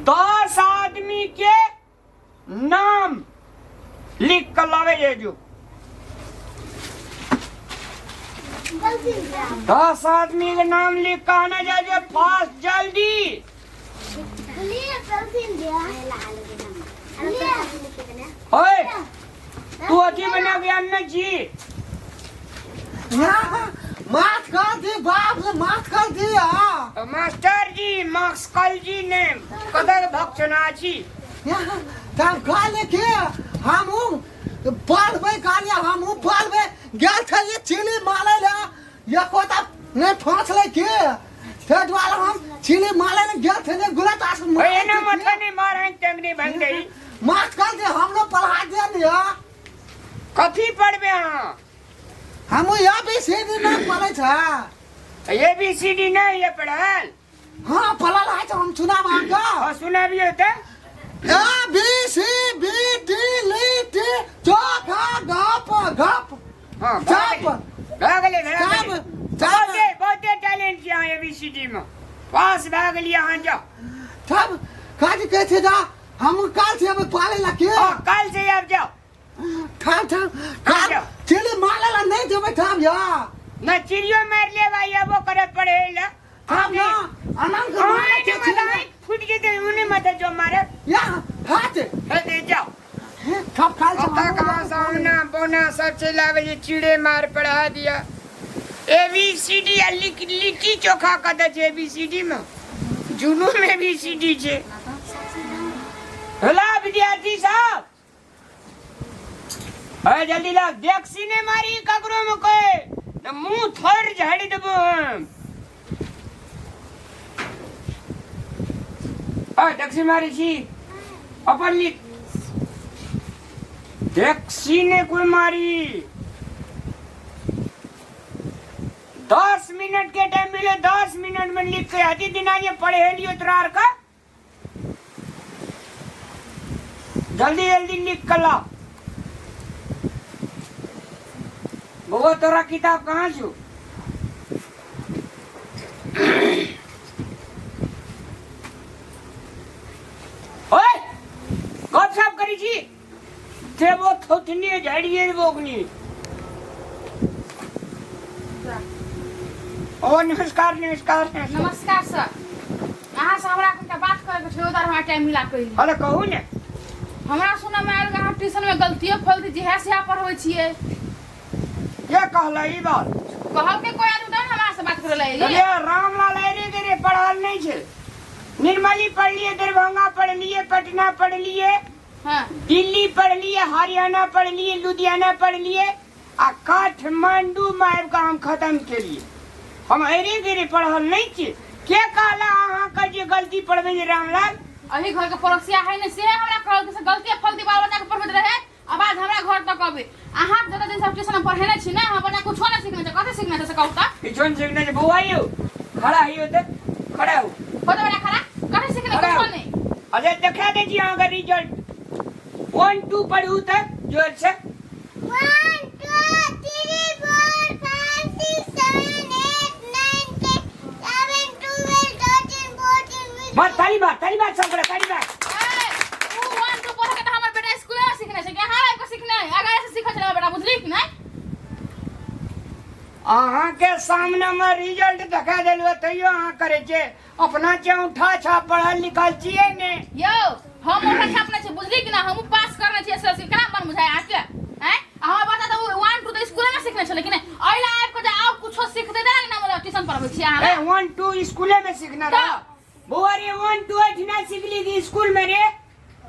10 आदमी के नाम लिख के लावे जे जो। 10 आदमी के नाम लिख के आना जाए जो, फास्ट जल्दी। ओए तू अथी बना के आना जी। माफ कर दी बाप रे, माफ कर दी। हाँ मास्टर जी मास्कल जी ने कदर भक्षणा छी। तब कहले कि हम पढ़बै, कहलिए हमहूँ पढ़बै। गेल छलियै चिली मारै लए, एको टा नहि फँसलै के, ताहि दुआरे हम चिली मारै लए गेल छलियै गुलत आस। एना माथा नहीं मार हैं टंगनी भंग गई। माफ कर दे, हमरो पढ़ा दे ने। कथी पढ़बे अहाँ? हमहूँ ए बी सी डी नहि पढ़ै छै। ए बी सी डी नहीं ये पढ़ल? हाँ पढ़ल है, हम सुनाब अहाँके। हाँ सुनाबियौ तऽ। A B C B D ली टी चोखा गप गप। हाँ चाप। भए गेलै, भए चाप। गेलै। चाप। बहुते बहुते टैलेंट छै अहाँ ए बी सी डी मे, पास भए गेलियै अहाँ, जाउ। तब काज कहै छै जा, हम काल से अबै पाले ला के। हाँ काल से आबि जाउ। ठाम ठाम काल जाउ। चिली मारे ला नहीं देबै ठाम या। न चिड़ियो मारि लेब आ अयबो करत पढ़ै लए। ठाम ना अनंग मारे के चिली फूट जेतै उने मत जो मारे। या हाथ हे जाओ। ठप खाल। ओतऽ कहाँ से औना बौना सब चलि आबै छै, चिड़े मार पढ़ा दिया ए बी सी डी आ लिट्टी चोखा कतऽ छै ए बी सी डी मे? जुनू मे ए बी सी डी छै। हेलो विद्यार्थी सब, अरे जल्दी लाओ, देख सीने मारी ककरो में कोई न मुंह थोड़ झाड़ी देबो हम। अरे दक्षिण मारी छी अपन लिख, देख सीने कोई मारी। 10 मिनट के टाइम मिले, 10 मिनट में लिख के अति दिन आज पढ़े लियो तोरा का, जल्दी जल्दी लिख कर ला। बउआ तोरा किताब कहाँ छौ? ओए गप सप करी छी देबो थोथनी झाड़िए देबो ओकनी। ओ नमस्कार नमस्कार। नमस्कार सर, अहाँ से हमरा कनिटा बात करे के छै, उधर हमरा टाइम मिला कहि। अरे कहू ने। हमरा सुनऽ मे आयल अहाँ ट्यूशन में गलतियो खोल दी जे से पढ़बै छियै। के कहला ई बात? कहल के कोई आदमी तब हमरा से बात करे ला। अरे रामलाल अरे गे रे पढ़ल नहीं छै। निर्मली पढ़लिए, दरभंगा पढ़लिए, पटना पढ़लिए, हाँ। दिल्ली पढ़लिए, हरियाणा पढ़लिए, लुधियाना पढ़लिए आ काठमांडू में आबि कऽ हम खत्म केलिए। हम अरे गे रे पढ़ल नहीं छी। के कहला अहाँ के जे गलती पढ़बै जे रामलाल? अही घर के पड़ोसिया है ने, से हमरा कहल के से गलती फलती बाल बच्चा के पढ़बैत रहे, आवाज हमरा घर तक अबे। अहाँ जते दिन सब ट्यूशन में पढ़ेने छी ने, हम बच्चा कुछो नहीं सीखने छै, कथी सीखने छै से कहू त? किछो नहीं सीखने छै। बौआ यौ खड़ा हियो त, खड़ा हो। हो त बड़ा खड़ा, कथी सीखने? खड़ा कुछो हो। नहीं। अच्छा देखा दे छी अहाँ के रिजल्ट। 1 2 पढ़ू त जोर से। 1 2 3 4 5 6 7 8 9 10 11 12 13 14 15। मार ताली मार, ताली मार सब ताली मार। ए, ऊ 1 2 पढ़ के त हमर बेटा स्कूल में सीखने छै कि अहाँ आबि के सीखने है? अगाड़े से सीखै छलै बेटा, बुझली कि नहीं? अहाँ के सामने में रिजल्ट देखा देलु तैयो अहाँ करे छे अपना चौठा छाप, पढ़ल लिखल छियै ने? यौ हम ओठा छाप नै छै, बुझली कि ना? हमहूँ पास करने छियै एसएलसी, केना मन बुझाय अहाँके? हैं आ हमर बच्चा तऽ 1 2 तऽ स्कूले में सीखने छलै कि नहि? एहि ला आबि कऽ जे आब कुछो सीख देतै ने, मतलब ट्यूशन पढ़बै छियै अहाँ? ए 1 2 स्कूले में सीखना रहा बउआ रे, 1 2 एहिठिना सीखली कि स्कूल में रे?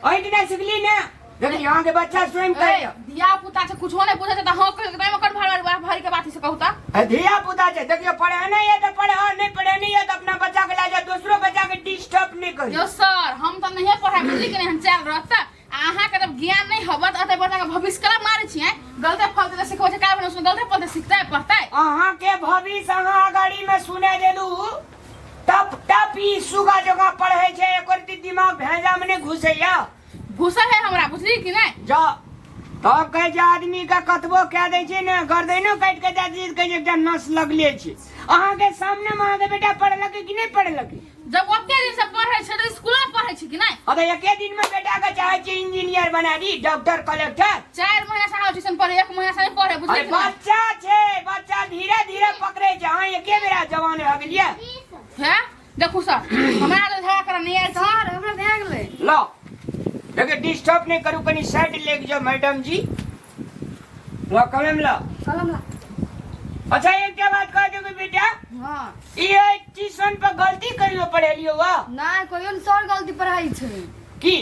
एहिठिना सीखली ने? देखी अहाँ के बच्चा स्वयं कहियो। धिया पुता छै, कुछो नहि बुझै छै तऽ हँ कहि के ओकर भार भारी के बात से कहू तऽ। धिया पुता छै, देखियो पढ़े नहीं है तो पढ़े, नहीं पढ़े नहीं है तो अपना बच्चा के ला जाओ, दूसरो बच्चा के डिस्टर्ब नहीं करियो। यो सर हम तऽ नहिए पढ़ाई, बुझली कि नहीं? हम चल रहत आ अहाँके जब ज्ञान नहीं हबत अते बच्चा के भविष्य केना मारै छियै? गलते फलते सिखबै छै, काहे उसमें गलते फलते सिखतै पढ़तै? अहाँ के भविष्य अहाँ अगाड़ी में सुने देलू टप टप ई सुगा जगह पढ़े छै, एकर दिमाग भेजा में नहीं घुसैया। घुसल है हमरा, बुझली कि नहीं? जा तब कहै छै आदमी के कतबो कह दै छै ने, गर्दनो काटि के दए दै छै, कहै छै एकटा नस लगले छै। अहाँ के सामने में अहाँ के बेटा पढ़लकै कि नहीं पढ़लकै? जब ओते दिन से पढ़ै छै तऽ स्कूल में पढ़ै छै कि नहि? अरे एके दिन में बेटा के चाहे छी इंजीनियर बना दी, डॉक्टर, कलेक्टर। 4 महीना से अहाँ ट्यूशन पढ़े, एक महीना से नहीं पढ़े, बुझलियै अरे कि नहि? बच्चा छै, बच्चा धीरे धीरे पकड़े छै। अहाँ एके बेरा जवान भऽ गेलियै। हे देखू सर, हमरा तऽ झगड़ा करऽ नहि आयल छी। सर, हमरा भए गेलै। लो देखिए, डिस्टर्ब नहीं करू, कनी साइड लेके जाओ। मैडम जी, लो कलम लो। कलम ला। अच्छा, एक क्या बात कह दोगे बेटा? हाँ। ये ट्यूशन पर गलती करियो पढ़ेलियो वाह? नहि, कहियो ने सर गलती पढ़ाई छै। की?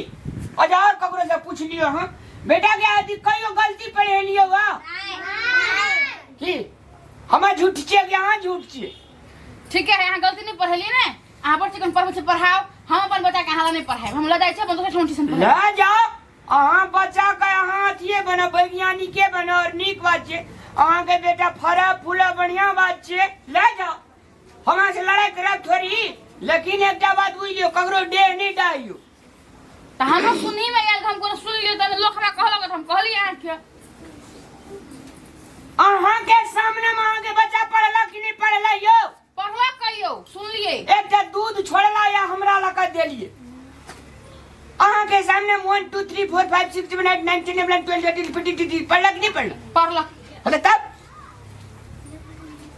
अच्छा, और ककरो से पूछ लियो। हाँ बेटा, के आदि कहियो गलती पढ़ेलियो वाह की? हम झूठ छियै कि अहाँ झूठ छियै? ठीक है, अहाँ गलती नहीं पढ़ेलियै ने। अहाँ बड़ चिकन पढ़बै छै, पढ़ाओ। हम अपन बच्चा के अहाँ लग नहि पढ़ाएब। हम लऽ जाइ छी अपन दोसर ठाम ट्यूशन पढ़ाएब। लऽ जाओ अहाँ बच्चा के। अहाँ अथिए बनो, वैज्ञानिके बनो और नीक बात छै। अहाँके बेटा फड़ा फूला, बढ़िया बात छै, लऽ जाओ। हमरा से लड़ाई करब थोड़ी, लेकिन एकटा बात बुझि लियौ, ककरो देह नहि डालियौ। तऽ हमरो सुनही में आयल, हम कोनो सुनि लियौ तऽ लोक हमरा कहलक तऽ हम कहलियै अहाँके। अहाँके सामने में अहाँके बच्चा पढ़ला कि नहि पढ़ला यौ? पढ़लक कहियो, सुनलियै। एकटा दूध छोड़ला या हमरा लऽ कऽ देलियै। अहाँके सामने 1 2 3 4 5 6 7 8 9 10 11 12 13 14 15 पढ़लक नहि पढ़लक? पढ़लक। अरे तब?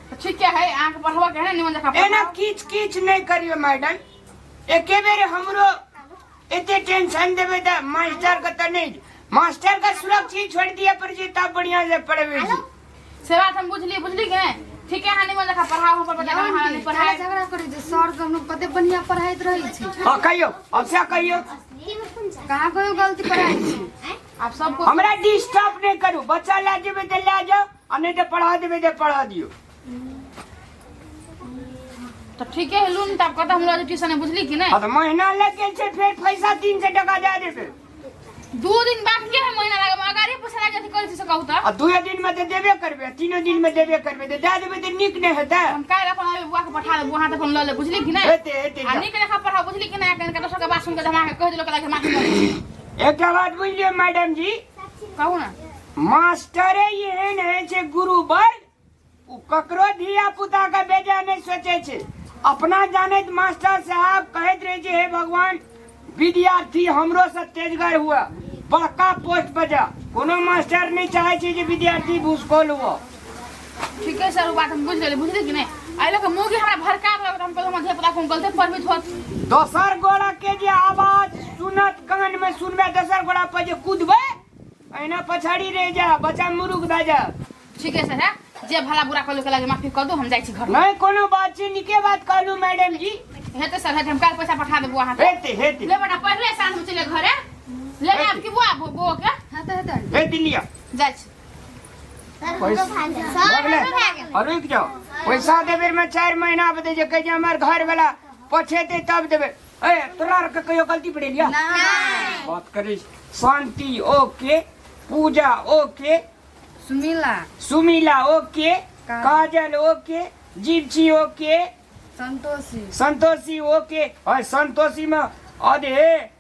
तऽ ठीक है, अहाँके पढ़बऽ के है ने, निमन जकाँ एना पढ़ाउ। किच किच नहि करियौ मैडम। एके बेर हमरो एते टेंशन देबै तऽ मास्टर के तऽ नहि, मास्टर के सुरक्षित छोड़ि दिअ पड़ै छै, तब बढ़िया से पढ़बै छै। से बात हम बुझलियै, बुझली कि नहि? ठीक है, अहाँ निमन जकाँ पढ़ाउ। हम अपन बच्चा के अहाँ नहि काहे पढ़ाएब। झगड़ा करै छै? सर के हम कते बढ़िया पढ़ाइत रहै छै। हँ, कहियौ, अब से कहियौ। कहाँ कहियो गलती पढ़ाइ छै? आब सबको हमरा डिस्टर्ब नहि करू। बच्चा लए जेबै तऽ लए जाउ, आ नहि तऽ पढ़ा देबै तऽ पढ़ा दियौ। तऽ ठीके है, लून तब कतऽ हम लऽ ट्यूशन है, बुझली कि नहि? हँ, तऽ महीना लागि गेल छै, फेर पैसा 300 टका दए देबै। 2 दिन बाकी है, महीना लागे अगाड़ी पैसा लागे करै छी से कहू तऽ। आ दुए दिन में तऽ देबे करबै, तीनो दिन में देबे करबै, तऽ दए देबै तऽ नीक नहि हेतै? हम काल्हि अपन अबै बुआ के पठा देब, वहाँ तऽ अपन लऽ ले, बुझली कि नहि? हेतै, हेतै। आ नीक लेखा पढ़ाउ, बुझली कि नहि? कनिका दोसर के बात सुनि कऽ हम अहाँके कहि देलहुँ कि माफी मांगै छी। एकटा बात बुझि लियौ मैडम जी। कहू ने। मास्टरे एहन होइ छै गुरु वर्ग, ओ ककरो धिया पुता के बेजा नहि सोचै छै। अपना जानैत मास्टर साहब कहैत रहै छै, हे भगवान, विद्यार्थी हमरो से तेजगर हुआ, बड़का पोस्ट पर जा। कोनो मास्टर नहि चाहै छै जे विद्यार्थी भूसकोल हुआ। ठीक है सर, ओ बात हम बुझि गेली, बुझली कि नहि? एहि लऽ कऽ मुँह हमरा भड़का देलक, हम कहलहुँ हमर धिया पुता कोनो गलते पढ़बैत होत। दोसर गोरा के जे आवाज सुनत, कान में सुनबै, दोसर गोरा पर जे कूदबै, एना पछाड़ी रहि जा, बच्चा मुरुख भए जा। ठीक है सर, है जे भला बुरा कहलू के लागे माफी कर दो, हम जाइ छी घर। नहीं, कोनो बात छै, नीके बात कहलू मैडम जी। हेतै सर, हेतै। हम काल्हि पैसा पठा देबो अहाँके। हेतै, हेतै। ले बेटा, पढ़ले, साँझ में चले घरे ले आब की बुआ बौआ के। हेतै, हेतै। हेतै, लिअ। जाइ छी। भऽ गेलै? और रुकि जाओ, पैसा देबे में 4 महीना बदे जे कहै छै हमर घर वाला पछेतै तब देबै। ए तोरा आरके कहियो गलती पड़े लिया बात करै छी। Shanti okay, Puja okay, Sumila. Sumila okay, Kajal okay, Jibchhi okay. Santoshi. Santoshi okay. और संतोषी में अधे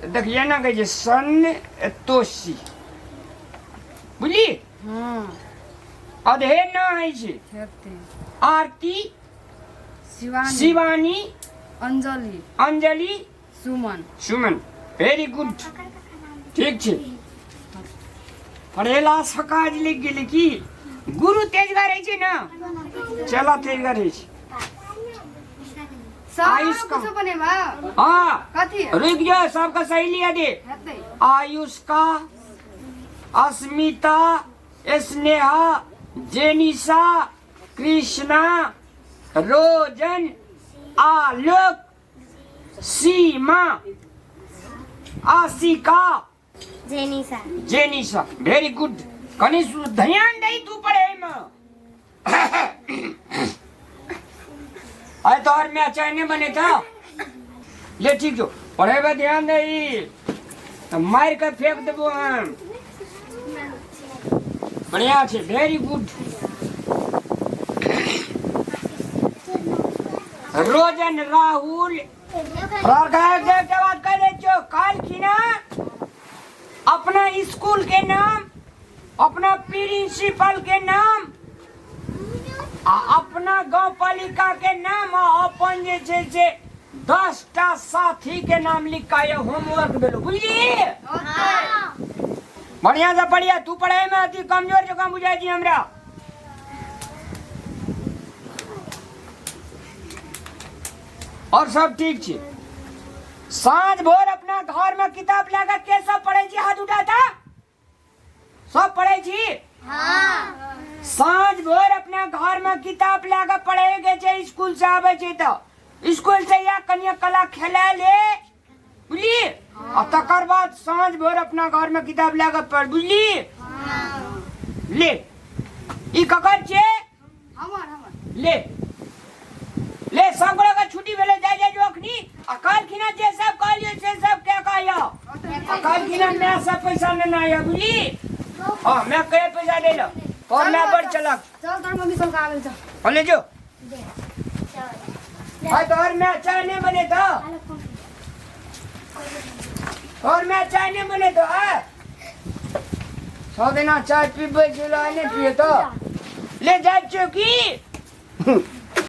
देखिए ना, कहै छै संतोषी, बुझली? हँ। अधे न होइ छै। हेतै। आरती। शिवानी। शिवानी। अंजलि। अंजलि। सुमन। सुमन, वेरी गुड। ठीक छै, पढ़ेला से काज लागि गेलै की? गुरु तेजगर होइ छै ने, चला तेजगर होइ छै। सर, आयुष आरो का। कुछो बनेबा? हाँ। कथी? रुक जाओ, सबका सही लिया दे। हेतै। आयुष्का, अस्मिता, स्नेहा, जेनिसा, कृष्णा, रोजन, आलोक, सीमा, आशिका। जेनिसा। जेनिसा, वेरी गुड। कनि ध्यान दे तू पढ़े में। अरे तोहर में अच्छा नहीं बने था ले। ठीक जो, पढ़े में ध्यान दे, तो मार के फेंक देबो हम। बढ़िया छे, वेरी गुड। रोजन, राहुल और कहे के बात कह दे छो, काल खिना अपना स्कूल के नाम, अपना प्रिंसिपल के नाम आ अपना गाँव पालिका के नाम आ अपन जे छै से 10 टा साथी के नाम लिख के होमवर्क भेलो, बुझलिए? बढ़िया से पढ़िया। तू पढ़ाई में अति कमजोर जकाँ बुझाइ छी हमरा। और सब ठीक छी? साँझ भोर अपना घर में किताब लए के के सब पढ़ै छी? हाथ उठाता। सब पढ़ै छी? साँझ भोर अपना घर में किताब लए के पढ़े के छै। स्कूल से आबै छै तऽ स्कूल से या कनिया कला खेला ले, बुझली? आ तकर बाद साँझ भोर अपना घर में किताब लए के पढ़, बुझली? ले, ई ककर छै? हमर, हमर। ले ले, सब गोरा के छुट्टी भेलै। जाय जाय जो अखनी। आ काल्हि खिना जे सब कहलियै से सब के कहियो। आ काल्हि खिना मैं सब पैसा लेना आया, बुझली? हाँ, मैं कहे पैसा ले लो और मैं बड़ चलक। चल, तोर मम्मी सब आबे चल। हाँ, ले जो। हाँ, तो और मैं चाय नहीं बने तो, और मैं चाय नहीं बने तो। हाँ, सब दिना चाय पीबै छी, नहीं पिए तो। ले जाइ छियौ की?